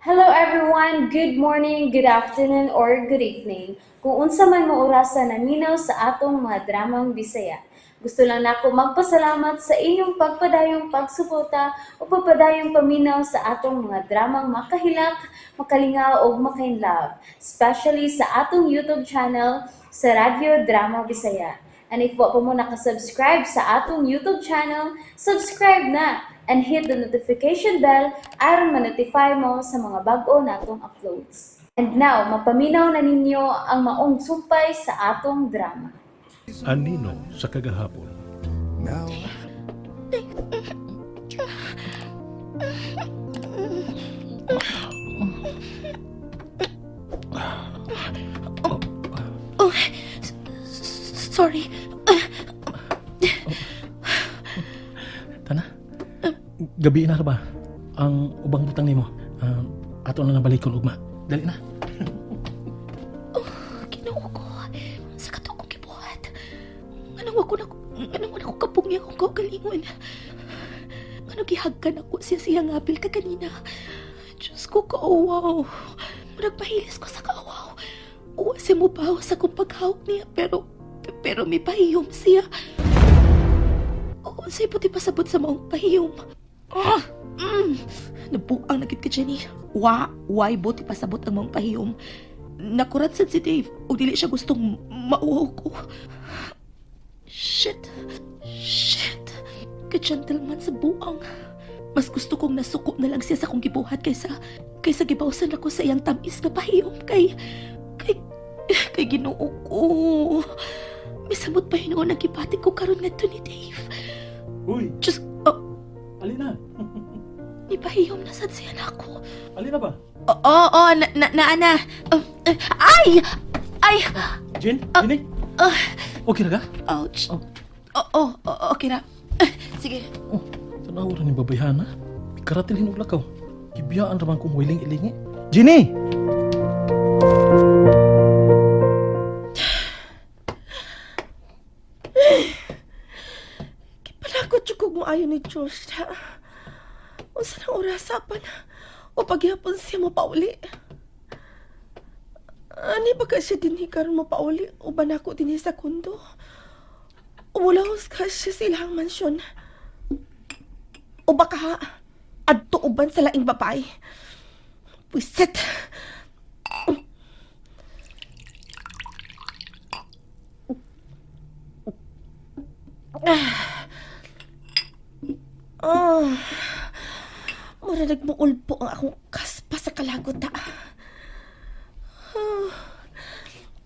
Hello everyone! Good morning, good afternoon, or good evening. Kung unsa man mo orasa naminaw sa atong mga dramang Bisaya. Gusto lang nako magpasalamat sa inyong pagpadayong pagsuporta o pagpadayong paminaw sa atong mga dramang makahilak, makalingaw ug makainlove, especially sa atong YouTube channel sa Radyo Drama Bisaya. And if wa pa mo nakasubscribe sa atong YouTube channel, subscribe na and hit the notification bell aron ma-notify mo sa mga bag-o natong uploads. And now, mapaminaw na ninyo ang maong sumpay sa atong drama. Anino sa kagahapon. Oh, sorry. Tana, gabi na ra ba? Ang ubang butang nimo. Ato na nabalikon ugma. Dali na. Ginoo ko. Sa kato akong gibuhat. Nganong wala ko kapungya akong kaugalingon. Nganong gihagkan ako siya siyang apil ka kanina. Diyos ko, kaawaw. Murag mahilis ko sa kaawaw. Uwa siya mo baw sa akong paghawak niya pero may pahiyom siya. Oo, sa'yo puti pasabot sa maong pahiyom. Ah! Nabuang na gid ka, Jenny. Wa, why buti pasabot ang maong pahiyom. Nakurat sad si Dave ug dili siya gustong mauwaw ko. Shit. Shit. Ka-gentleman sa buang. Mas gusto kong nasuko na lang siya sa akong gibuhat kaysa gibawsan ako sa iyang tamis nga pahiyom kay Ginoo ko. Misamot pa hinuon ang gibati ko karon ngadto ni Dave. Uy, Diyos, oh, ali na. nipahiyom na sad siya nako. Ali na ba? Oo, oh, na, na, na, na. Ay! Ay! Jen, Jenny. Ah. Okay ra ka? Ouch. Oh. Oo, oh, okay ra. Sige. Oh, tanaw ra ni babayhana. Karatil hinog lakaw. Gibiyaan ra man kong wiling ilingi. Jenny! Gipalakot jud kog moayo ni Josh na. Unsa nang orasa pa na o pagyapon siya mopauli. Ani ba ka siya dinhi karon mopauli o ba nako dinhi sa kondo? O mulahos ka siya sa ilang mansyon? O baka adto uban sa laing babae? Pwisit! Ah, mura nagmuulbo ang akong kaspa sa kalagot ha. Ah,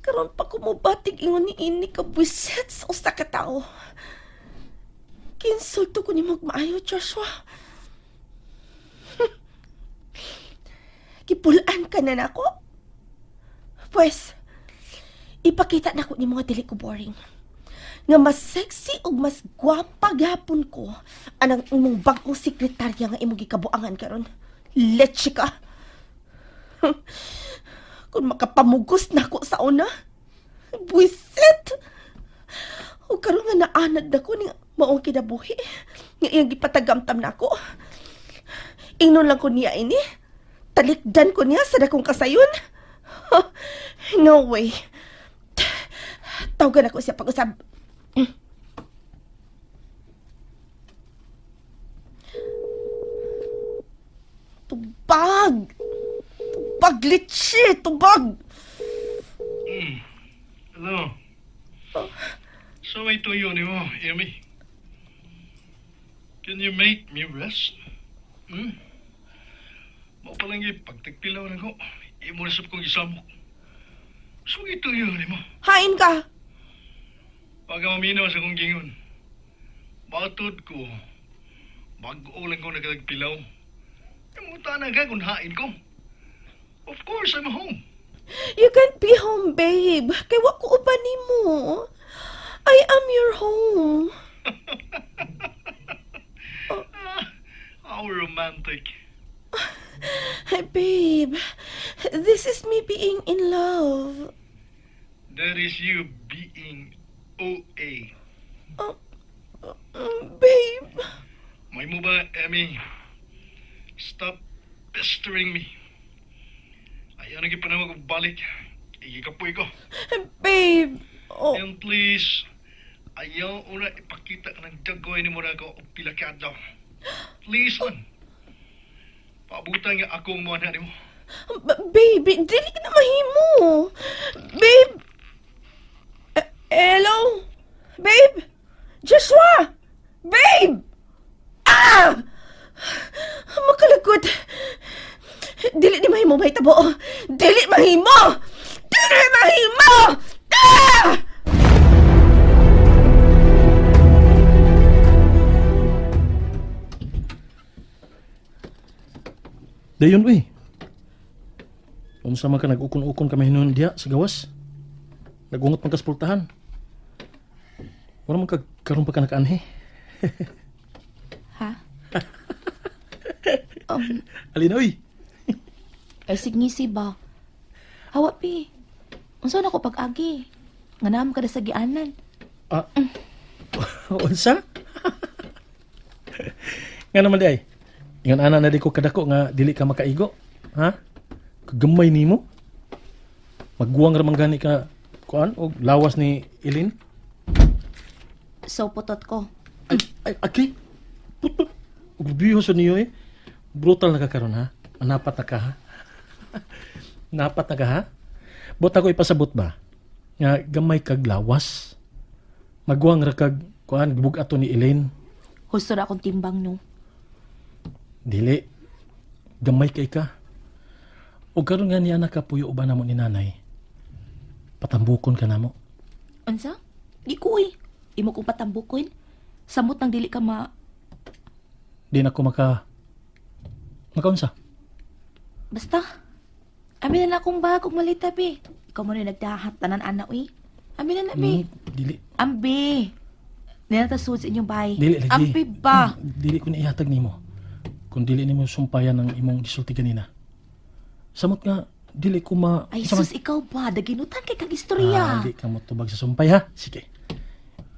karon pa ko mobatig ingon ni ini ka buwisit sa usa ka tawo. Kinsulto ko ni maayo, Joshua. Gipulaan ka na nako. Pues, ipakita nako ni mga dili ko boring nga mas sexy ug mas gwapa gihapon ko anang imong bag-ong sekretarya nga imong gikabuangan karon. Leche ka. Kung makapamugos nako sa una. Buisit. O karon nga naanad nako ning maong kinabuhi nga iyang gipatagamtam nako. Ingnon lang ko niya ini. Talikdan ko niya sa dakong kasayon. No way. Tawagan ako siya pag-usab. Tubag! Tubag, litsi! Tubag! Hello. So may tuyo ni mo, Amy. Can you make me rest? Hmm? Mao pa lang pagtagpilaw na ko. Imo na sab kong isamok. So may tuyo ni mo. Hain ka! Pag maminaw sa kong gingon. Matod ko. Bago lang ko nagtagpilaw. Imo na ka kung hain ko. Of course, I'm home. You can't be home, babe. Kay wa ko uban nimo. I am your home. How romantic. Hey, babe, this is me being in love. That is you being OA. Babe, May mo ba, Emmy? Stop pestering me. Ayaw na gipanawag og balik. Igikapoy ko. Babe! Oh, And please, ayaw una ipakita ka ng jagoy ni mo na ako og pila ka adlaw. Please lang. Paabutan nga ako ang mga na nimo. Baby, dili ka na mahimo. Babe! Hello? Babe? Joshua! Babe! Ah! Makalagot. Dili ni mahimo mahitabo. Dili mahimo! Dili mahimo! Ah! Dayon uy. Unsa man ka nag-ukon-ukon kami hinuon diha sa gawas? Nagungot man ka sa pultahan. Wala man ka karon pa ka nakaanhi. Ha? Alina uy. Ay, signisi ba? Hawa, pi. Unsa na ko pag-agi? Nga naman ka na sa gianan. Ah. Unsa? Nga naman di ay. Ingon ana na di ko kadako nga dili ka makaigo. Ha? Kagamay nimo. Magguwang ra man gani ka kuan og lawas ni Ilin. So, putot ko. Ay, ay, okay. Putot. Grabe sa niyo eh. Brutal na ka karon ha. Napat na ka ha. Napat na ka ha. Bot ako ipasabot ba? Nga gamay kag lawas. Magwang ra kag kuan gibug ato ni Elaine. Husto na akong timbang, no? Dili. Gamay kay ka. O karon nga niya nakapuyo uban namo ni nanay. Patambukon ka namo. Unsa? Di ko, uy. Imo kong patambukon. Samot nang dili ka ma... Di na ko maka makaunsa. Basta. Amin na akong bag ug malita, bi. Ikaw mo na nagdahat tanan ana, uy. Amin na na, bi. Dili. Ambi. Ninata sud sa inyong bahay. Dili lagi. Ambi ba? Dili ko ni ihatag nimo. Kung dili nimo sumpayan ang imong gisulti ganina. Samot nga dili ko ma Ay, unsa man- sus, ikaw ba? Daginutan kay kag istorya. Ah, di ka mo tubag sa sumpay ha. Sige.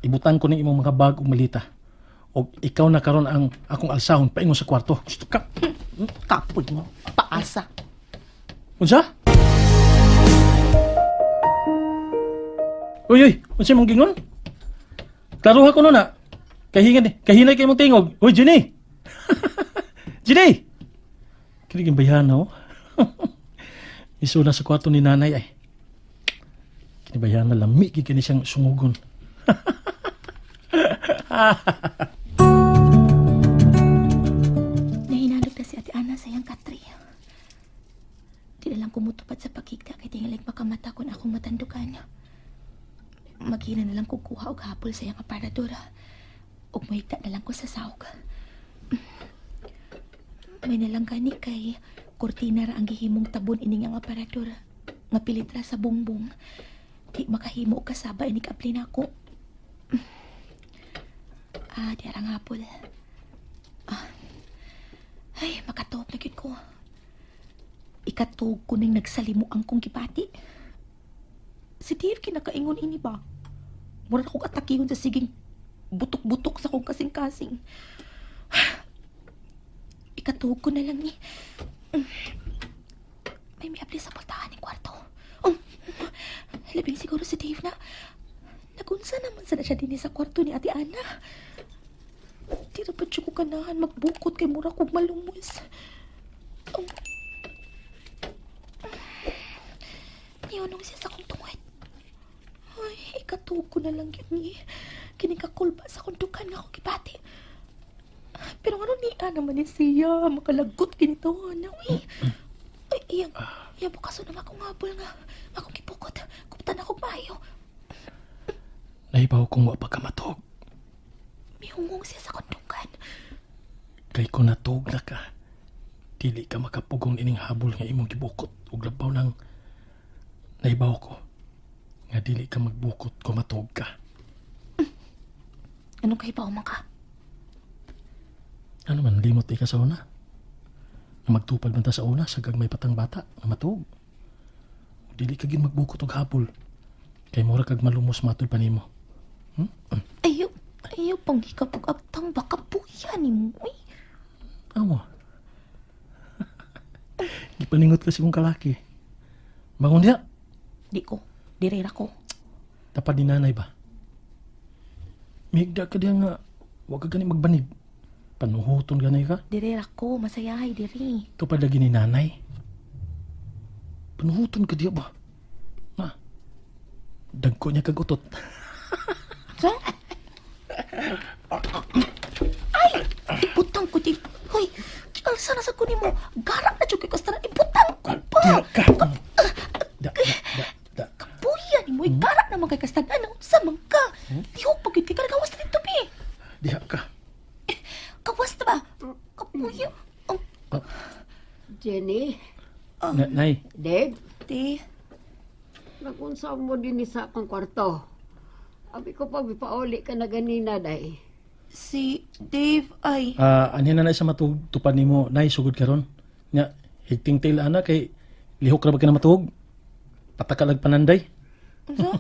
Ibutan ko ning imong mga bag ug malita. Og ikaw na karon ang akong alsahon paingon sa kwarto. Gusto ka. Kapoy mo. Paasa. Unsa? Uy, uy, unsa imong gingon? Klaruha ko no na. Kahingan ni, kahinay kay imong tingog. Uy, Jenny. Jenny. Kini bayana oh. Isuna sa kwarto ni nanay ay. Kini bayana lami gid kini siyang sungugon. Nahinalog na si Ate Ana sa iyang katri. Di na lang kumutupad sa pagkikta kay tingalig makamata kung akong matandukan. Maghina na lang kung kuha og hapol sa iyang aparador. Ug mahigta na lang ko sa sawg. May nalang gani kay kurtina ra ang gihimong tabon ining ang aparador. Nga pilit ra sa bungbong. Di makahimo og kasaba inig abli nako. Ah, di arang hapol. Ay, makatuog na gyud ko. Ikatuog ko ning nagsalimo ang kong gibati. Si Dave kinakaingon ini ba? Mura na kong atakihon sa siging butok-butok sa kong kasing-kasing. Ikatuog ko na lang ni. May miabli sa pultahan ng kwarto. Oh, labing siguro si Dave na. Nagunsa naman sana siya din sa kwarto ni Ate Ana. Di na pa siya ko ganahan magbukot kay mura kog malumos. Oh. Niyunong siya sa akong tungod. Ay, ikatuog ko na lang yun ni. Kining kakulba sa akong dukan nga akong gibati. Pero ano niya naman ni siya, makalagot kinito na, uy. Ay, iyang, iyang bukaso na akong habol nga. Akong gibukot, kuptan ako maayo. Nahibaw kong wa pa ka matog. Mihungong siya sa akong dukan. Kay kung natug na ka, dili ka makapugong ining habol nga imong gibukot ug labaw nang nahibaw ko nga dili ka magbukot kung matuog ka. Anong kahibaw man ka? Ano man, limot di ka sa una. Nga magtupad man ta sa una sa gagmay patang bata nga matuog. Dili ka gid magbukot og habol. Kay mura kag malumos matul pa nimo. Ayaw, ayaw pang hikap og agtang baka puya ni mo, uy. Amo. Gipaningot kasi kong kalaki. Bangon diha. Di ko. Dire ra ko. Tapad ni nanay ba? Mihigda ka diha nga wa ka gani magbanig. Panuhuton gani ka. Dire ra ko. Masayahay dire. Tupad lagi ni nanay. Panuhuton ka diha ba? Na. Dagko niya kag utot. Sa? Ay! Ibutang ko di. Hoy! Alsa na sa kunin mo. Gara na jud kay kasta. Ibutang ko pa. Diha ka. Da, da, da, da. Kapuya ni mo. Gara naman kay kasta. Ano? Sa man ka. Lihok pag yun kay gawas na dito, bi. Diha ka. Gawas na ba? Kapuya. Oh, Jenny, Na, nay, Dave, te. nagunsa mo din sa akong kwarto. Abi ko pa, bipauli ka na ganina, day. Si Dave ay... Ah, anhin na na sa matugtupad nimo, nay, sugod karon. Nya, higting tail ana kay lihok ra ba ka na matuog? Patakalag pananday. Ano?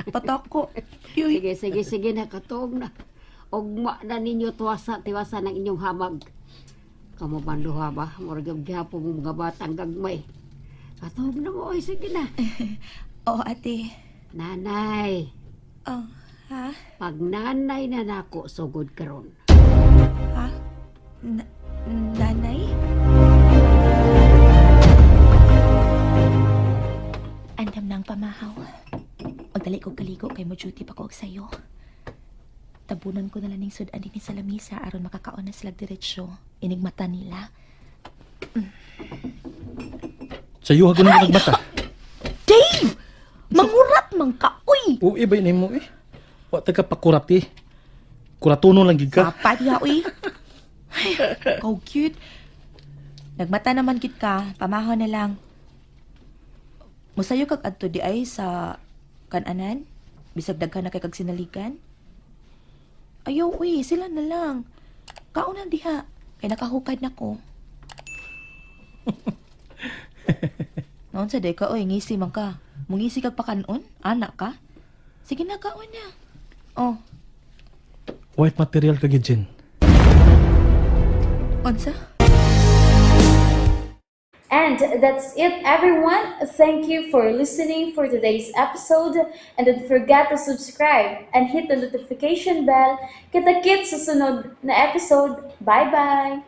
Patako. Yoy. Sige, sige, sige, nakatuog na. Ugma na ninyo tuwasa, tiwasa ng inyong hamag. Kamo banduha ba? Murag gihapon mo mga batang gagmay. Katuog na mo, oy, sige na. Oo, ate. Nanay, Oh, ha? pag nanay na nako, sugod karon. Ha? Nanay? Andam na ang pamahaw. Magdali ko kaligo kay mo duty pa ko og sayo. Tabunan ko na lang ning sudan dinhi sa lamisa aron makakaon na sila diretsyo. Inigmata nila. Sa iyo ko na nagmata. Dave! Mangurat man ka, uy! Uy, ba nimo eh? Wa ta ka pakurati. Kuratono lang gid ka. Papa diha, uy. Ay, ikaw cute. Nagmata naman gid ka, pamahaw na lang. Musayo kag adto di ay sa kananan? Bisag daghan na kay kag sinaligan? Ayaw, uy, sila na lang. Kaon na diha. Kay nakahukad na ko. Noon sa day ka, oy, ngisi man ka. Mungisi kag pakanon? Anak ka? Sige na, kaon na. Oh, White material ka gid, Jen. unsa? And that's it, everyone. Thank you for listening for today's episode. And don't forget to subscribe and hit the notification bell. Kita-kits sa sunod na episode. Bye-bye!